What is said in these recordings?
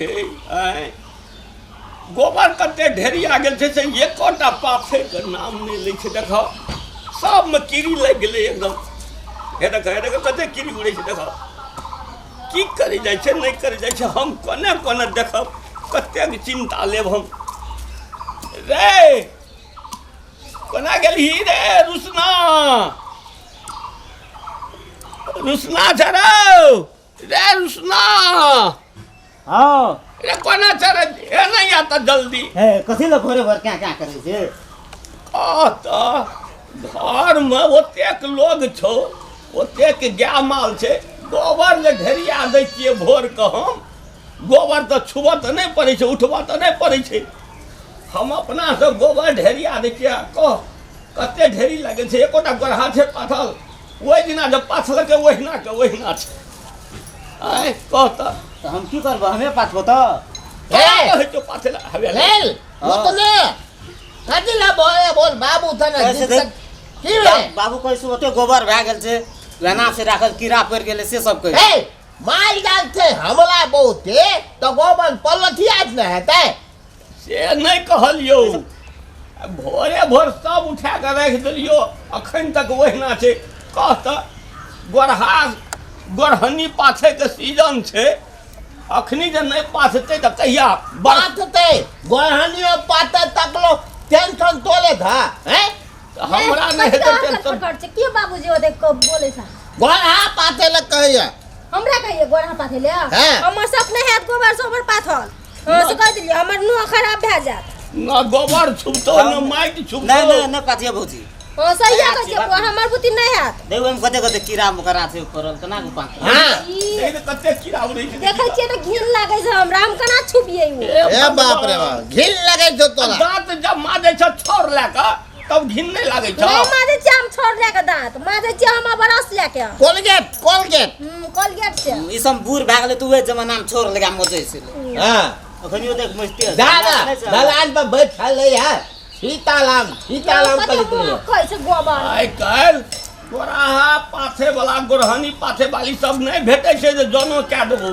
छै। आँय, गोबर कते ढेरिया गेल छै से एकोटा पाथैके नाम नहि लै छै। देखऽ, सबमे कीड़ी लागि गेलै एकदम। हे देखऽ, हे देखऽ, कते कीड़ी उड़ै छै। देखऽ की करै जाइ छै, नहि करै जाइ छै। हम कोना कोना देखब, कतेक चिन्ता लेब हम। रे कोना गेलही रे रुसना? रुसना छै रौ, रे रुसना। हाँ। रे कोना छै रे? हे नहि आता जल्दी। हे, कथी लए भोरे भोर क्या क्या करै छै? कह तऽ, घरमे ओतेक लोग छौ, ओतेक गाय माल छै, गोबर जे ढेरिया दै छियै भोरके हम, गोबर तऽ छुबऽ तऽ नहि पड़ै छै, उठबऽ तऽ नहि पड़ै छै। हम अपनासँ गोबर ढेरिया दै छियै आ कह कते ढेरी लगै छै, एकोटा गोरहा छै पाथल? ओहि दिना जब पाथलकै ओहिना के ओहिना छै। आँय, कह तऽ। तऽ हम की करबो? हमे पाथबो तऽ? केना कहै छौ पाथै लए? हवे ले। लेल ओतने कथी ला बोले बोल बाबू तने कैसे दिक्कत की भेलै? बाबू कहै छै ओते गोबर भए गेल छै, एना से राखल कीड़ा पड़ि गेलै, से सब कहै हे, माल जाल छै हमला बहुते तऽ गोबर पलथिया ने हेतै। से नहि कहलियौ, भोरे भोर सब उठा कऽ राखि देलियौ, अखन तक ओहिना छै। कह तऽ, गोरहा गोरहनी पाथैके सीजन छै, अखनी जे नहि पाथतै तऽ कहिया? पाथतै, गोरहनियो पाथतै तकलो टेंशन तोले था हैं। हमरा नहि हेतै टेंशन। फटफट छै के बाबूजी ओते बोलै छै? गोरहा पाथै लए कहैया। हमरा कहिए गोरहा पाथै ले? हाँ। हमर सब नहि हैत गोबर सोबर पाथल। हाँ, से कह दिलियै, हमर नुआ खराब भए जायत। न गोबर छुबतौ न माटि छुबतौ। नहि नहि नहि पाथिए भौजी। हाँ, सही कहै छियै बौआ, हमर बुद्धि नहि हैत। देखू ओहिमे कते कते कीड़ा मकोड़ा छै पड़ल, केना कऽ पाथत? हाँ। ई देख तऽ कते कीड़ा उड़ै छै। देखै छियै तऽ घिन लागै छै हमरा, हम केना छुबियै ओ? ए बाप रे बाप, घिन लगै छौ तोरा? दाँत जब माजै छ छाउर लए कऽ तब घिन नहि लागै छौ? नहि माजै छियै हम छाउर लए कऽ दाँत, माजै छियै हम ब्रश लए कऽ। Colgate, Colgate. कोलगेट से। ई सब बूढ़ भए गेलै तऽ उहे जमानामे छोड़ लगा मजै छलै। हाँ। अखनियो देख मजते जा ना, दलान पर बैठल रही है, सीताराम सीताराम कते करैत रही। मुँह कहै छै गोबर। आइ काल्हि गोराहा पाथे वाला गोरहनी पाथे वाली सब नहि भेटै छै जे जनो कए देबौ।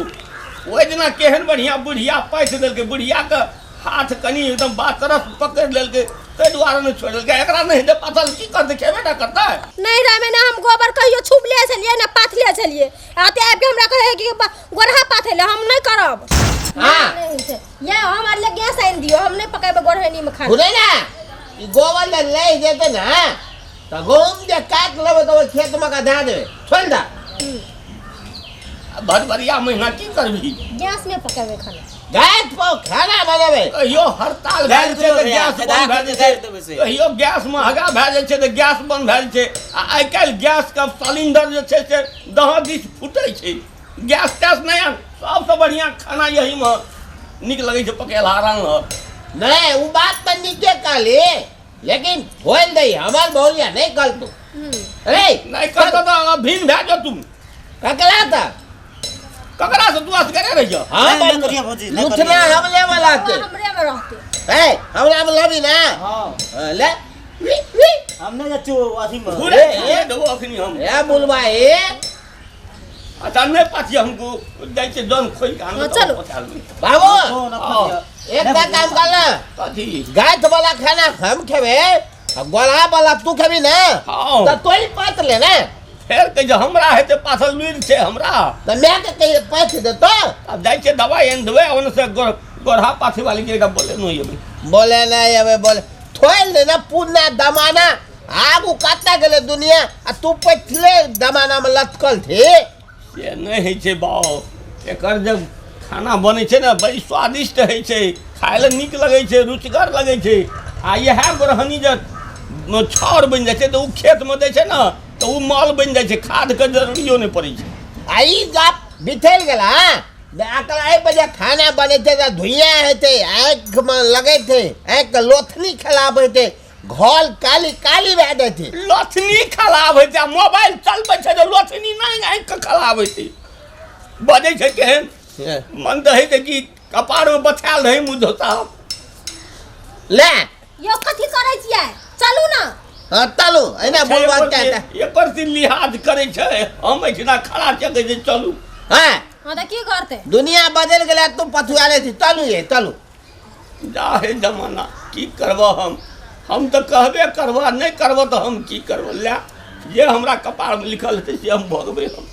ओहि दिना केहन बढ़िआँ बुढ़िया पाथि देलकै, बुढ़ियाके हाथ कनि एकदम बातरस पकड़ि लेलकै, ताहि दुआरे नहि छोड़ि देलकै। एकरा नहि हेतै पाथल, की करतै? खेबे टा करतै। नहि रामे ने हम गोबर कहियो छुबले छलियै ने पाथले छलियै, आ ते आबि के हमरा कहै कि गोरहा पाथै ले, हम नहि करब। हाँ। नहि होइ छै। ये हमर ले गैस आनि दियौ, हम नहि पकेबै गोरहनी मे खाना। सुनै ना, ई गोबर जे लै जेतै ने तऽ गहूँम जे काटि लेबै तऽ ओहि खेतमे कऽ दए देबै, छोड़ि दे। आ भरभरिया महीना की करबही? गैस में पकेबै खाना। गैस पर खाना बनेबै। कहियो हड़ताल भए जाइ छै तऽ गैस बंद भए जाइ छै, कहियो गैस महगा भए जाइ छै तऽ गैस बंद भए जाइ छै। आ आइ काल्हि गैसके सिलिंडर जे छै से दहाँ दिस फूटै छै। गैस तैस नहि आन, सबसँ बढ़िआँ खाना यहीमे नीक लगै छै पकेलहा रान्हल। नहि, ओ बात तऽ नीके कहली, लेकिन बोल दे हमर बोलिया नहीं कल तू रे। नहीं करतो तो भिन्न भए जो तू। ककरा त? ककरा से? तू असगरे रहियो। हां। नहीं, नहीं करिए भौजी, नहीं लुथना करिए। हमले वाला के हमरे में रहते। ए हमरा में लबी ना। हां। हाँ, ले वी वी। हम नहीं जाचो अथी में। पूरे ए देबो अखनी हम। ए बुलवा ए। अच्छा नहीं पाछी हमको जाइ छै जन खोइ के आनबो। हाँ, चलो। पचा लेबै। बाबू हो, ना करिए। एक टा काम कर ना। कथी? गाय वाला खाना हम खेबे आ गोला वाला तू खेबी ना? हाँ। त तोई पात ले ना। फेर कहै छै हमरा हेतै पाछल, लुरि छै हमरा। त मैं के कहिए पाथ देतो। आब जाइ छै दवाइ आनि देबै, ओने से गोरहा पाथी वाली के एकटा बोले नहीं अबै। बोले नहीं अबे, बोले थोड़ ले ना। पुरना जमाना आगू कत्ता गेलै दुनिया आ तू पछले जमाना में लटकल थी। से नहि होइ छै बाउ, एकर जे खाना बनै छै ने बड़ी स्वादिष्ट होइ छै, खाय लए नीक लगै छै, रुचिगर लगै छै। आ इएह गोरहनी जे छाउर बनि जाइ छै तऽ ओ खेतमे दै छै ने तऽ ओ माल बनि जाइ छै, खादके जरूरियो नहि पड़ै छै। आ ई गप बिथरि गेला जे अकरा एहि बजे खाना बनै छै तऽ धुइयाँ हेतै, आँखिमे लगै छै, आँखिके लोथनी खराब हेतै, घोल काली काली भए जाइ छै। लोथनी खराब होइ छै आ मोबाइल चलबै छै तऽ लोथनी नहि आँखिके खराब होइ छै। बजै छै केहन, मन तऽ होइ छै कि कपारमे बछायल रहै मुँह साहब। ले। यौ, कथी करै छियै? चलू ना। हाँ चलू, एना बोलबा क्या? एकर से लिहाज करै छै, हम एहिठिना खड़ा छियै, कहै छै चलू। हाँ। हँ तऽ की करतै? दुनिया बदलि गेलै, तू पछुआले छी। चलू ये, चलू। जा हे जमाना, की करबह? हम तऽ कहबे करबह, नहि करबह तऽ हम की करबह? लए, जे हमरा कपारमे लिखल हेतै से हम भोगबै हम।